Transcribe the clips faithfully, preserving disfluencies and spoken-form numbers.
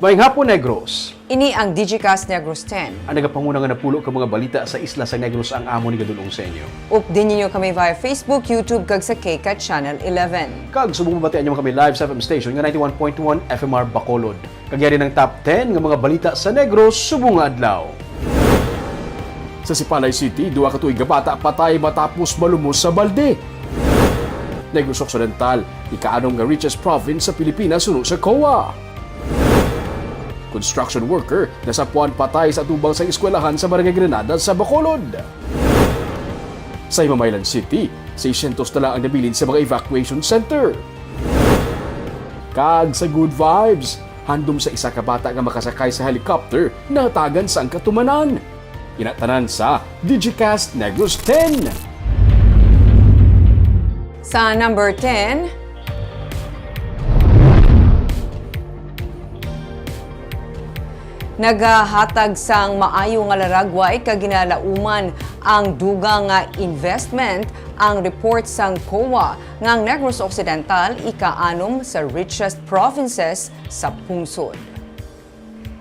Maayong hapon, Negros. Ini ang Digicast Negros ten. Ang nagapanguna nga napulo ka mga balita sa isla sa Negros ang amon igadul-ong sa inyo. Updi ninyo kami via Facebook, YouTube, kag sa KCAT Channel eleven. Kag subong mabatian ninyo kami live sa F M station nga ninety-one point one F M R Bacolod. Kag yari ang top ten nga mga balita sa Negros subong nga adlaw. Sa Sipalay City, duha ka tuig nga bata patay matapos malumos sa balde. Negros Occidental, ikaanom nga richest province sa Pilipinas suno sa COA. Construction worker nasapuan patay sa atubang sang eskwelahan sa Barangay Granada sa Bacolod. Sa Himamaylan City, seiscientos na lang ang nabilin sa mga evacuation center. Kag sa Good Vibes, handom sa isa ka bata nga makasakay sa helicopter nahatagan sang katumanan. Ina tanan sa Digicast Negros ten. Sa number ten, nagahatag sang maayo nga laragway kag ginalauman ang dugang nga investment ang report sang COA nga ang Negros Occidental ika-anom sa richest provinces sa pungsod.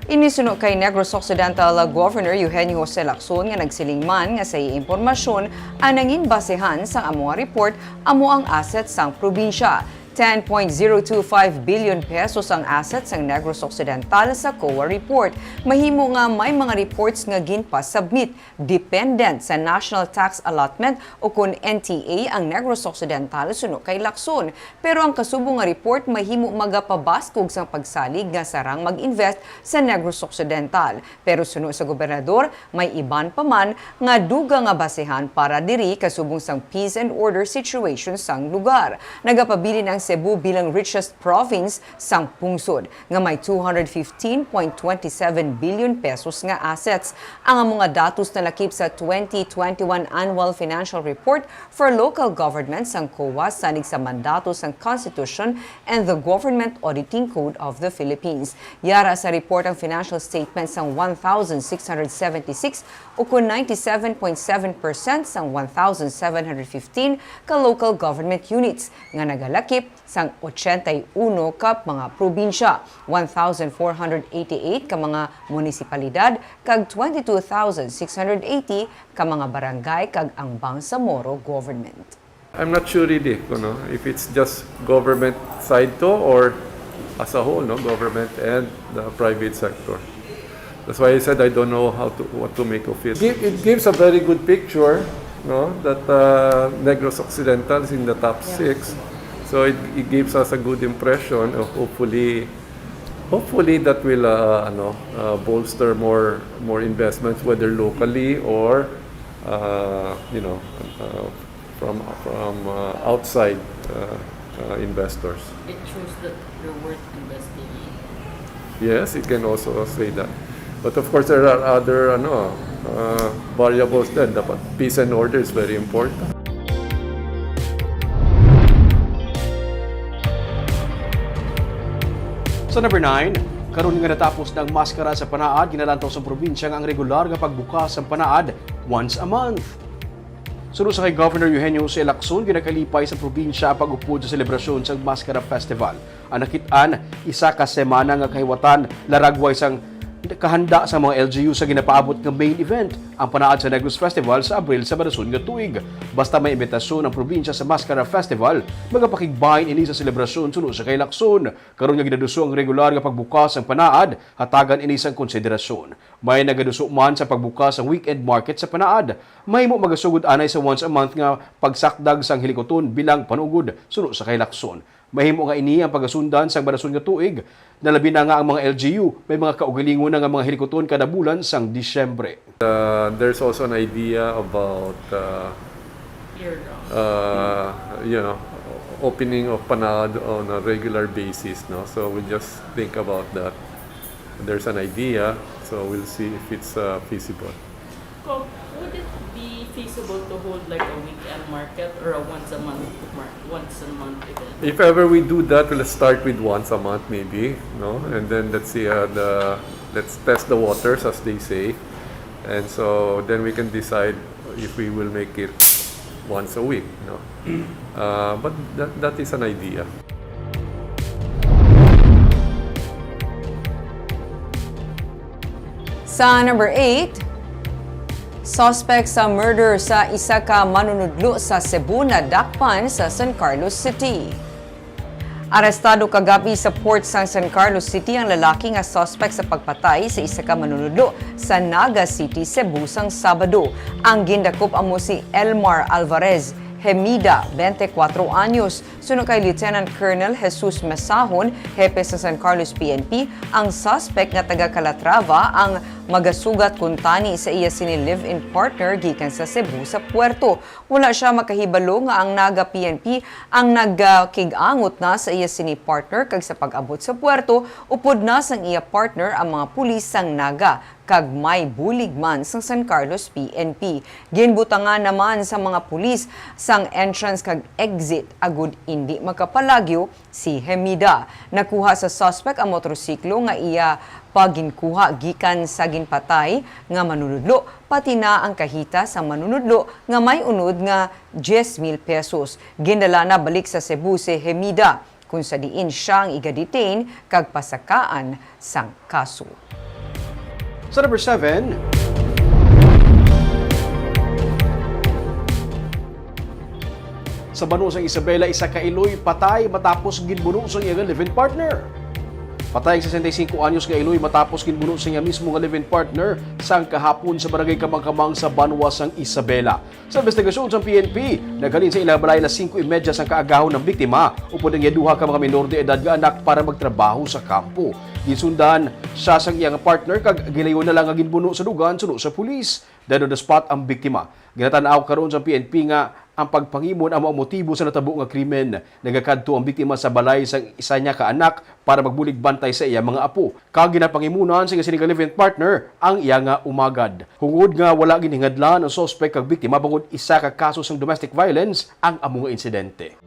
Ini suno kay Negros Occidental Governor Eugenio Jose Lacson nga nagsiling man nga sa iya impormasyon ang nangin basehan sang amo nga report amo ang asset sang probinsya. Ten point zero two five billion pesos ang asset sang Negros Occidental sa COA report. Mahimo nga may mga reports nga ginpa-submit dependent sa National Tax Allotment o kon N T A ang Negros Occidental suno kay Lacson. Pero ang kasubong nga report mahimo magapabaskog sang pagsalig nga sarang mag-invest sa Negros Occidental. Pero suno sa gobernador, may iban pa man nga dugang nga basehan para diri kasubong sang peace and order situation sang lugar. Nagapabilin ang Cebu bilang richest province sang pungsod nga may two hundred fifteen point twenty seven billion pesos nga assets. Ang amo nga datos nalakip sa twenty twenty-one Annual Financial Report for Local Government sang COA sanig sa mandato sang Constitution and the Government Auditing Code of the Philippines. Yara sa report ang financial statement sang one thousand six hundred seventy-six o kon ninety-seven point seven percent sang one thousand seven hundred fifteen ka local government units nga nagalakip sang ochenta y uno ka mga probinsya, one thousand four hundred eighty-eight ka mga munisipalidad, kag twenty-two thousand six hundred eighty ka mga barangay kag ang Bangsamoro Government. I'm not sure really, you know, if it's just government side to or as a whole, no, government and the private sector. That's why I said I don't know how to, what to make of it. Gi- It gives a very good picture, no, that uh, Negros Occidental is in the top six. So it, it gives us a good impression of hopefully, hopefully that will uh, ano, uh, bolster more more investments, whether locally or uh, you know uh, from from uh, outside uh, uh, investors. It shows that they're worth investing in. Yes, it can also say that. But of course, there are other ano, uh, variables din. Dapat peace and order is very important. Sa number nine, karon nga natapos na ang maskara sa Panaad, ginalantaw sa probinsya nga ang regular nga pagbukas sa Panaad once a month. Suno sa kay Governor Eugenio Jose Lacson, ginakalipay sa probinsya ang pag-upod sa selebrasyon sa Maskara Festival. Ang nakit-an, isa ka semana nga kahiwatan, laragway sang kahanda sa mga L G U sa ginapaabot nga main event, ang Panaad sa Negros Festival sa Abril sa badason nga tuig. Basta may imbitasyon ang probinsya sa Maskara Festival, magapakigbahin ini sa selebrasyon suno sa kay Lacson. Karon nga ginaduso ang regular nga pagbukas ang Panaad, hatagan ini sang konsiderasyon. May nagaduso man sa pagbukas ang weekend market sa Panaad. Mahimo magasugod anay sa once a month nga pagsakdag sang hilikoton bilang panugod, suno sa kay Lacson. Mahimo nga ini ang pagasundan sang badason nga tuig, na labi na nga ang mga L G U may mga kaugalingon na nga mga hilikoton kada bulan sang Disyembre. Uh, there's also an idea about uh, uh, you know, opening of Panaad on a regular basis, no? So we just think about that. There's an idea, so we'll see if it's uh, feasible. Kong, would it be feasible to hold like a weekend market or a once a month mar- once a month event? If ever we do that, we'll start with once a month maybe, no? And then let's see uh, the let's test the waters, as they say, and so then we can decide if we will make it once a week, no? Uh, but that, that is an idea. Sa number eight, suspect sa murder sa isa ka manunudlo sa Cebu nadakpan sa San Carlos City. Arestado kagabi sa port sang San Carlos City ang lalaki nga suspect sa pagpatay sa isa ka manunudlo sa Naga City, Cebu, sang Sabado. Ang gindakop amo si Elmar Alvarez Hemida, twenty-four anyos. Suno kay Lieutenant Colonel Jesus Mesahon, hepe sa San Carlos P N P, ang suspect nga taga Calatrava ang magasugat kuntani sa iya sini live-in partner gikan sa Cebu sa puerto. Wala sia makahibalo nga ang Naga P N P ang nagakig-angot na sa iya sini partner, kag sa pag-abot sa puerto, upod na sang iya partner ang mga pulis sang Naga kag may bulig man sang San Carlos P N P. Ginbutangan naman sa mga pulis sang entrance kag exit agud indi makapalagyo si Hemida. Nakuha sa suspect ang motorsiklo nga iya pa ginkuha gikan sa ginpatay nga manunudlo, pati na ang kahita sa manunudlo nga may unod nga diyes mil pesos. Gindala na balik sa Cebu si Hemida, kung sa diin siya ang iga-detain kag pasakaan sang kaso. Sa number seven, sa banwa sang Isabela, isa ka iloy patay matapos ginbuno sang iya nga live-in partner. Patay ang sesenta y cinco anyos nga iloy matapos ginbuno sa iya mismo nga live-in partner sang kahapon sa barangay Kamangkamang sa banwa sang Isabela. Sa investigasyon sang P N P, naghalin sa ila balay alas singko y medya sang kaagahon ang biktima, upod ang iya duha ka mga minor de edad nga anak para magtrabaho sa kampo. Ginsundan siya sang iya nga partner kag gilayon na lang nga ginbuno sa dugan suno sa pulis. Dead on the spot ang biktima. Ginatan-aw karon sa P N P nga ang pagpangimon amo ang motibo sa natabo nga krimen. Nagakadto ang biktima sa balay sang isa niya ka anak para magbulig bantay sa iya mga apo, kag ginapangimunan sa iya sini ka live-in partner ang iya nga umagad. Hungod nga wala ginhingadlan ang suspek kag biktima bangod isa ka kaso sang domestic violence ang amo nga insidente.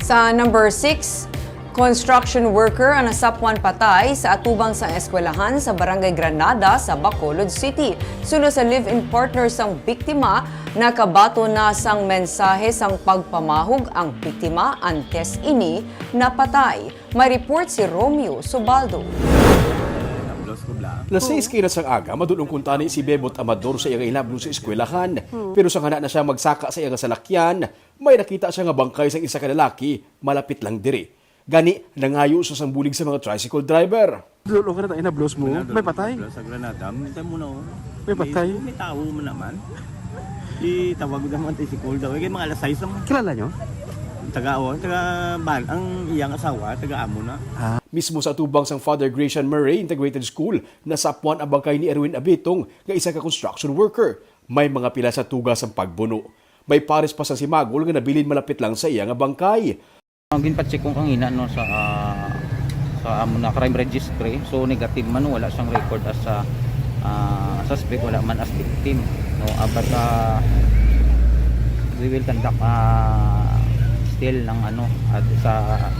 Sa number six, construction worker ang nasapwan patay sa atubang sang eskwelahan sa Barangay Granada sa Bacolod City. Suno sa live-in partner sang biktima, nakabaton na sang mensahe sang pagpamahog ang biktima antes ini napatay. May report si Romeo Subaldo. Alas sais kina sang aga, madul-ong kuntani si Bebot Amador sa iyang inablo sa eskwelahan. Pero sang hana na siya magsaka sa iyang salakyan, may nakita siya nga bangkay sang isa ka lalaki malapit lang diri. Gani, nangayo siya sang bulig sa mga tricycle driver. Dulo ka na tayo na-blows mo. May patay. Sa Granada, may tayo muna, oh. May patay. May tao mo naman. Itawag naman tayo si Cole daw. Kaya mga alas sais lang. Kilala nyo? Taga, oh, taga Ban, ang iyang asawa, taga Amo na. Mismo sa atubang sang Father Gracian Murray Integrated School, nasapwan ang bangkay ni Erwin Abitong nga isa ka construction worker. May mga pila sa tuga sang pagbuno. May pares pa sang simagol nga nabilin malapit lang sa iya nga bangkay. Ang ginpa-check ko kanina, no, sa, ah, sa amo na crime registry. So, negative man, no, wala siyang record as, ah, ah, suspect, wala man as victim, no. Ah, but, ah, we will conduct, ah, still ng ano, at sa,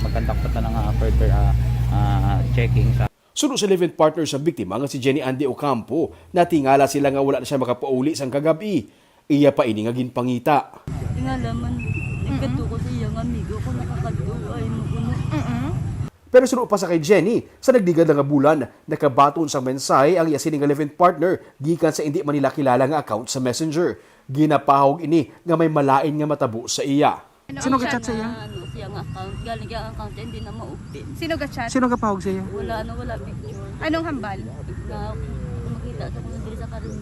mag-conduct pa ta ng, ah, further, ah, ah, checking sa Suno sa live-in partner sa biktima nga si Jenny Andy Ocampo, natingala sila nga wala na siya makapauli sang kagab-i. Iya pa ini nga ginpangita. Tingala man, nagkadto ko sa iyang amigo, kung nakakadto, ay mo kuno. Pero suno pa sa kay Jenny, sa nagligad lang nga bulan, nakabaton sang mensahe ang iya sini nga live-in partner gikan sa indi man nila kilala nga account sa Messenger. Ginapahog ini nga may malain nga matabo sa iya. Sino Ang ga-chat sa iya? Ano, siya nga account. Galing ang account niya, hindi na ma-open. Sino ga-chat? Sino gapahog sa iya? Wala, ano, wala picture. Anong hambal? Na, makita sa mga diri sa karon.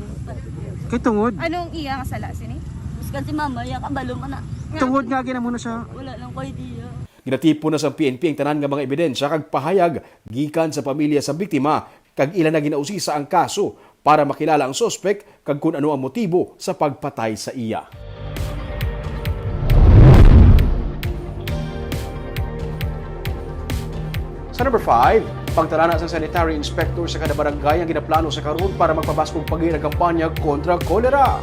Kay tungod? Anong iya nga sala sini? Mas kasi mama, iya kabalo man na. Tungod nga ginamo na siya. Wala lang ko idea. Ginatipon na sa P N P ang tanan nga mga ebidensya kag pahayag gikan sa pamilya sa biktima kag ila na ginausisa ang kaso para makilala ang suspek kag kon ano ang motibo sa pagpatay sa iya. Sa number five, pagtarana sa sanitary inspector sa kada barangay ang ginaplano sa karon para magpabas-og pagila kampanya kontra kolera.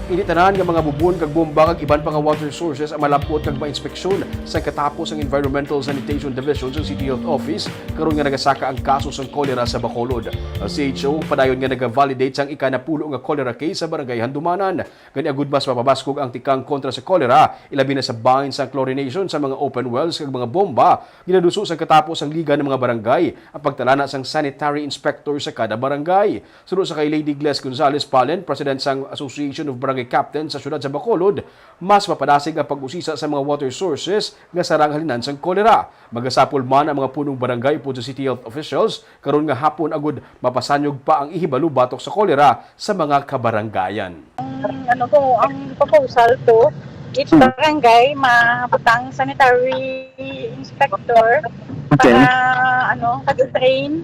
Ini tanan nga mga bubon kag bomba kag iban pa nga water sources ang malab-ot kag mainspeksyon sa katapos ang Environmental Sanitation Division sa City Health Office karon nga nagasaka ang kaso sang kolera sa Bacolod. Ang C H O padayon nga nagavalidate sang ikanapulo nga cholera case sa Barangay Handumanan. Gani, agud mas mapabaskog ang tikang kontra sa kolera, ilabi na sa bahin sang chlorination sa mga open wells kag mga bomba, ginaduso sang katapos ang liga ng mga barangay ang pagtalana sang sanitary inspector sa kada barangay. Suno sa kay Lady Gles Gonzalez Palen, President sang Association of Barangay Captains sa siyudad sa Bacolod, mas mapadasig ang pag-usisa sa mga water sources nga sarang halinan sang kolera. Magasapol man ang mga punong barangay upod sa city health officials karon nga hapon agud mapasanyog pa ang ihibalo batok sa kolera sa mga kabarangayan. Ang ano ko, ang proposal ko, each Hmm. barangay mabutang sanitary inspector Okay. para ano, pag-train,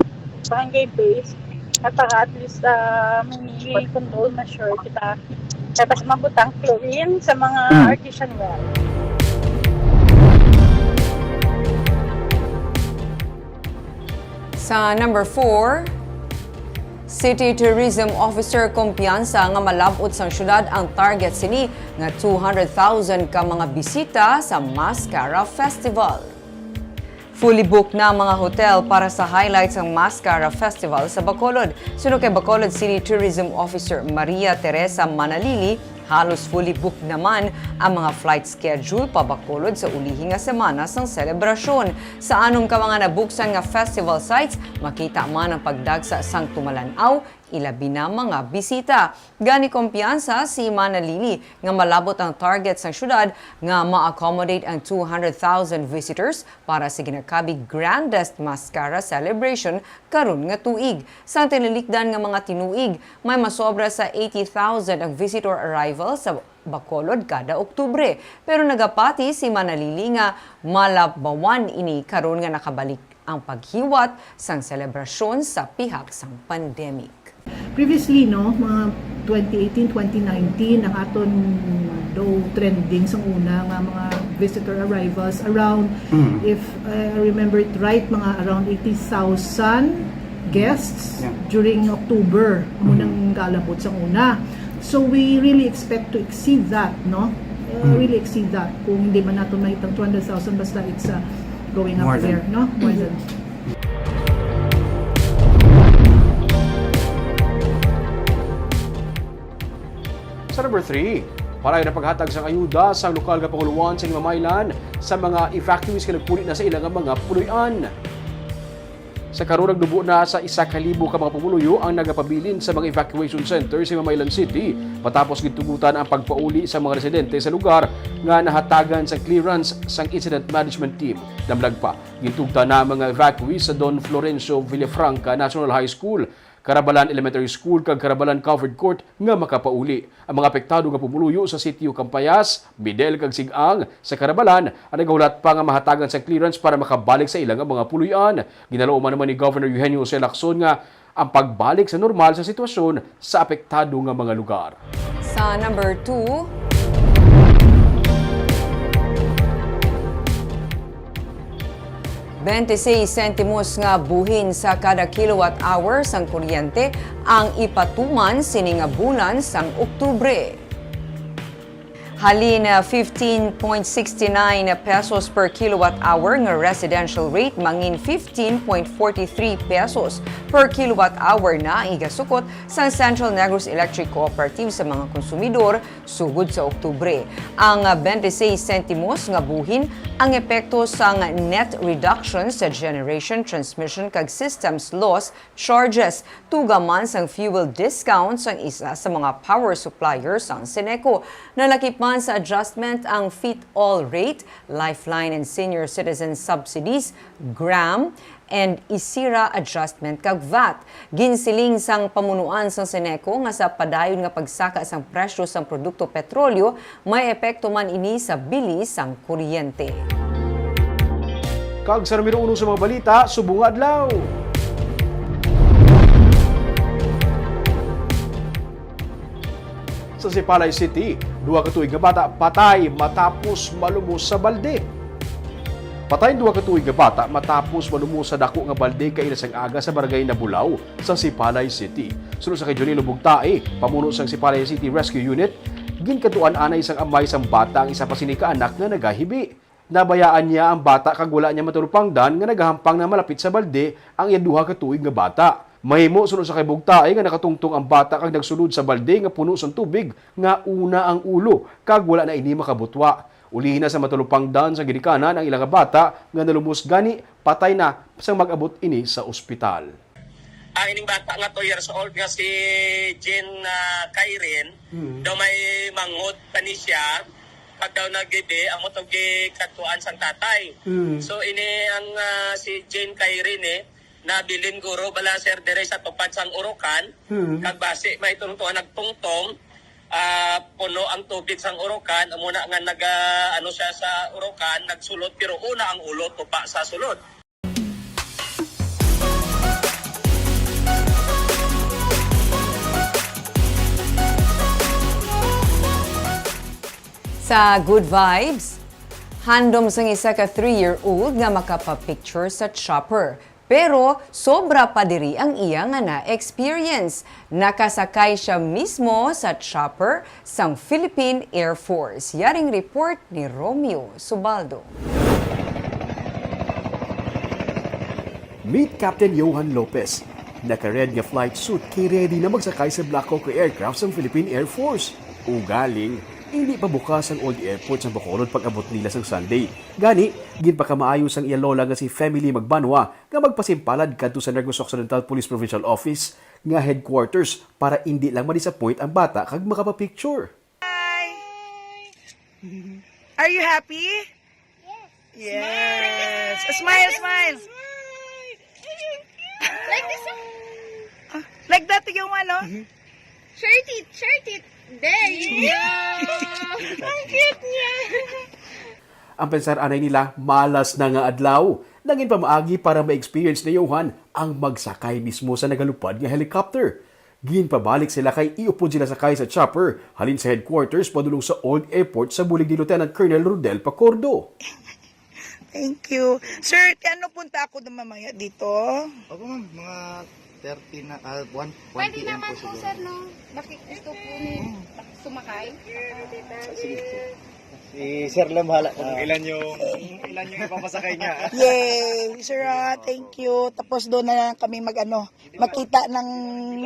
barangay base, at para at least ah, may control measure kita. Tapos mabutang chlorine sa mga Hmm. artesian well. Sa number four, City Tourism Officer kumpiyansa nga malab-ot sang syudad ang target sini nga two hundred thousand ka mga bisita sa Mascara Festival. Fully booked na ang mga hotel para sa highlight sang Mascara Festival sa Bacolod. Suno kay Bacolod City Tourism Officer Maria Teresa Manalili, halos fully booked naman ang mga flight schedule pa Bacolod sa ulihi nga semana sang selebrasyon. Sa anom ka mga nabuksan nga festival sites, makita man ang pagdagsa sang tumalan-aw, ilabi na mga bisita. Gani, kumpiyansa si Manalili nga malab-ot ang target sang syudad nga ma-accommodate ang two hundred thousand visitors para sa ginakabig grandest Mascara celebration karon nga tuig. Sang tinilikdan nga mga tinuig, may masobra sa eighty thousand ang visitor arrival sa Bacolod kada Oktubre. Pero nagapati si Manalili nga malabawan ini karon nga nakabalik ang paghiwat sang selebrasyon sa pihak sang pandemic. Previously, no, mga twenty eighteen, twenty nineteen, ang aton daw trending sang una nga mga visitor arrivals around, Mm. if I remember it right, mga around eighty thousand guests Yeah. during October, amo Mm. nang galabot sang una. So we really expect to exceed that, no? Uh, Mm. Really exceed that. Kung hindi man nato mahitang two hundred thousand, basta it's uh, going up More than there, no? More than Sa number three, padayon ang paghatag sang ayuda sang lokal nga panguloan sa Limamaylan sa mga evacuees nga nagpuli na sa ila nga mga puloy-an. Sa karon, nagnubo na sa isa ka libo ka mga pumuluyo ang nagapabilin sa mga evacuation center sa Limamaylan City, matapos gintugutan ang pagpauli sa mga residente sa lugar nga nahatagan sa clearance sang Incident Management Team. Damlag pa, gintugtan na ang mga evacuees sa Don Florencio Villafranca National High School, Carabalan Elementary School, kag Carabalan Covered Court nga makapauli. Ang mga apektado nga pumuluyo sa sitio Campayas, Midel, kag Sig-ang sa Carabalan ang nagahulat pa nga mahatagan sa clearance para makabalik sa ila nga mga puloy-an. Ginalauman naman ni Governor Eugenio Jose Lacson nga ang pagbalik sa normal sa sitwasyon sa apektado nga mga lugar. Sa number two, twenty-six sentimos nga buhin sa kada kilowatt hour sang kuryente ang ipatuman sini nga bulan sang Oktubre. Halin, ah, fifteen point six nine pesos per kilowatt hour nga residential rate, mangin fifteen point forty three pesos per kilowatt hour na ang igasukot sang Central Negros Electric Cooperative sa mga konsumidor sugod sa Oktubre. Ang, ah, twenty-six sentimos nga buhin ang epekto sang net reduction sa generation, transmission, kag systems loss charges, tuga man sang fuel discount sang isa sa mga power supplier sang Ceneco. Nalakip man sa adjustment ang fit-all rate, lifeline and senior citizen subsidies, gram, and isira adjustment kag vat. Ginsiling sang pamunuan sang Ceneco nga sa padayon nga pagsaka sang presyo sang produkto petrolyo, may epekto man ini sa bili sang kuryente. Kag sa numero uno sa mga balita, subong nga adlaw. Sa Sipalay City, duha ka tuig nga bata patay matapos malumos sa balde. Patay ang duha ka tuig nga bata matapos malumos sa dako nga balde kaina sang aga sa barangay Nabulaw sa Sipalay City. Suno sa kay Jonilo Bugtae, pamuno sang Sipalay City Rescue Unit, Ginkadtuan anay sang amay sang bata ang isa pa sini ka anak nga nagahibi. Nabayaan niya ang bata kag wala niya matalupangdan nga nagahampang na malapit sa balde ang iya duha ka tuig nga bata. Mahimo suno sa kay bugtaay nga nakatungtong ang bata kag nagsulod sa balde nga puno sang tubig nga una ang ulo kag wala na ini makabutwa. Ulihi na sa matalupangdan sa ginikanan ang ila nga bata nga nalumos gani patay na sang mag-abot ini sa ospital. Ang ining bata nga two years old nga si Jean, ah, Kairin, Mm. daw may manghod pa ni siya, pag daw nagibi, amo to gikadtuan sang tatay. Mm. So, ini ang, ah, si Jean Kairin, eh, nabilin guro bala, sir, dire sa tupad sang urukan, Mm. kag basi may tungtungan nagtungtong, ah, puno ang tubig sang urukan, amo na nga naga, ano siya sa urukan, nagsulod, pero una ang ulo tupa sa sulod. Sa Good Vibes, handom sang isa ka three-year-old nga makapapicture sa chopper. Pero sobra pa diri ang iya nga na-experience. Nakasakay siya mismo sa chopper sang Philippine Air Force. Yaring report ni Romeo Subaldo. Meet Captain Johan Lopez. Naka-red nga flight suit kay ready na magsakay sa Black Hawk aircraft sang Philippine Air Force. Ugaling, hindi pa bukas ang old airport sa Bacolod pag-abot nila sang Sunday. Gani, ginpakamaayo sang iya lola nga si Family Magbanwa nga magpasimpalad kadto sa Negros Occidental Police Provincial Office nga headquarters para indi lang ma-disappoint ang bata kag makapapicture. Hi! Are you happy? Yes! Smile, smile! Like this, ah. Ah, like that yung ano? Share it, share it. There you go! Ang cute niya! Ang pensar anay nila, malas na nga adlaw. Nangin pamaagi para ma-experience ni Johan ang magsakay mismo sa nagalupad nga helicopter. Ginpabalik sila kay iupod sila sakay sa chopper halin sa headquarters padulong sa old airport sa bulig ni Lieutenant Colonel Rodel Pacordo. Thank you. Sir, ano punta ako na mamaya dito? Opo, ma'am. Mga thirty na, ah, one, Pwede one P M naman po po, siguro. Sir, no? Bakit gusto po ni sumakay? Ah, sige, sige. Si Sir lang bahala kung Ah. ilan yung, ilan yung ipapasakay niya. Yay! Sir, ah, thank you. Tapos doon na lang kami mag-ano, makita ng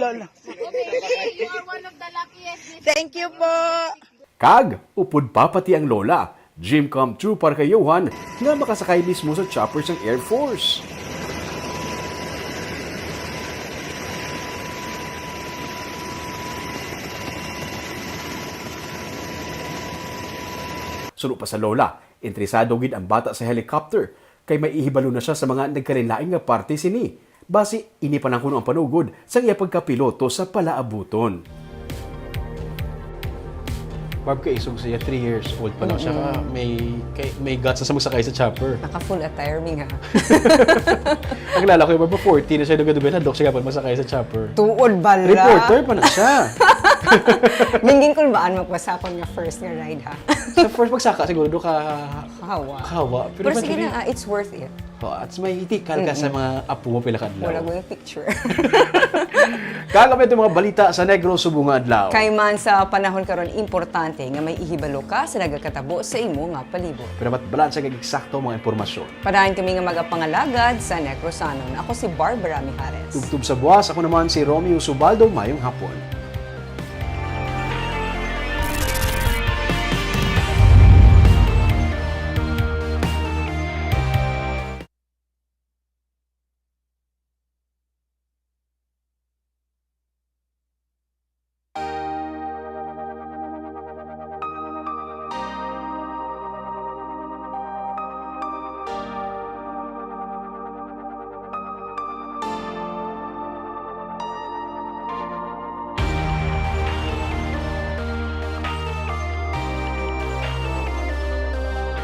lolo. Okay, you are one of the luckiest. Thank you po. Kag upod pa pati ang lola, dream come true para kay Johan nga makasakay mismo sa chopper sang Air Force. Suno pa sa lola, interesado gid ang bata sa helicopter, kay may ihibalo na siya sa mga nagkalainlain nga parte sini. Basi, ini pa lang kuno ang panugod sang iya pagkapiloto sa palaabuton. Barb, kaisog sa iya, three years old pa lang siya, Mm-mm. ka, may, kay, may guts na sa magsakay sa chopper. Naka full attire mi nga. Ang kilala ko, yung Barb, forty na siya, nagadugan na, dok siya, kapag masakay sa chopper. Tuod bala. Reporter pa na siya. Minggin kung baan magpasakon nga first nga ride, ha? Sa first magsaka, siguro, do ka Kahawa. Kahawa. Pero Pero sige eventually, na, ah, it's worth it. Oh, at may itikal ka sa Mm-mm. mga apo mo pila ka adlaw. Wala ko yung picture. Kag amo ito mga balita sa Negros subong nga adlaw. Kay man sa panahon karon, importante nga may ihibalo ka sa nagakatabo sa imo nga palibot. Pero mat balanse kag eksakto mga impormasyon. Padayon kami nga magapangalagad sa Negrosanon. Ako si Barbara Mijares. Tubtob sa buwas, ako naman si Romeo Subaldo. Mayong hapon.